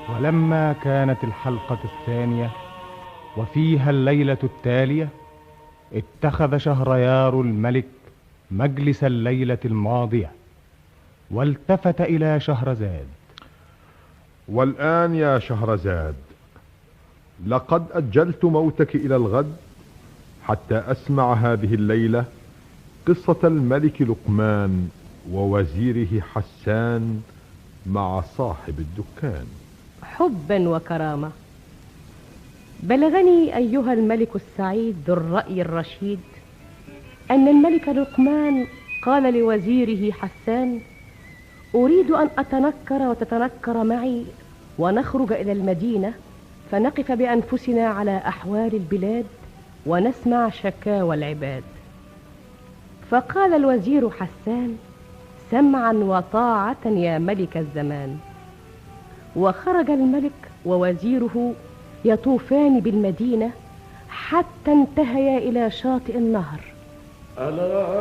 ولما كانت الحلقة الثانية وفيها الليلة التالية، اتخذ شهريار الملك مجلس الليلة الماضية، والتفت إلى شهرزاد. والآن يا شهرزاد، لقد أجلت موتك إلى الغد حتى أسمع هذه الليلة قصة الملك لقمان ووزيره حسان مع صاحب الدكان. حبا وكرامة. بلغني أيها الملك السعيد ذو الرأي الرشيد أن الملك لقمان قال لوزيره حسان: أريد أن أتنكر وتتنكر معي ونخرج إلى المدينة فنقف بأنفسنا على أحوال البلاد ونسمع شكاوى العباد. فقال الوزير حسان: سمعا وطاعة يا ملك الزمان. وخرج الملك ووزيره يطوفان بالمدينة حتى انتهيا إلى شاطئ النهر،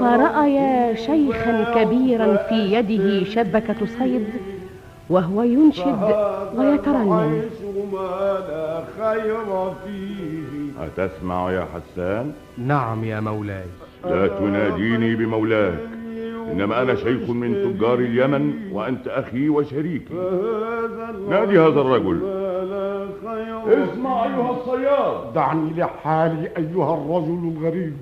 فرأيا شيخا كبيرا في يده شبكة صيد وهو ينشد ويترنم. أتسمع يا حسان؟ نعم يا مولاي. لا تناديني بمولاك، إنما أنا شيخ من تجار اليمن وأنت أخي وشريكي. نادي هذا الرجل. اسمع أيها الصياد. دعني لحالي أيها الرجل الغريب.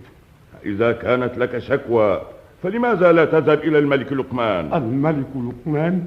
إذا كانت لك شكوى فلماذا لا تذهب إلى الملك لقمان؟ الملك لقمان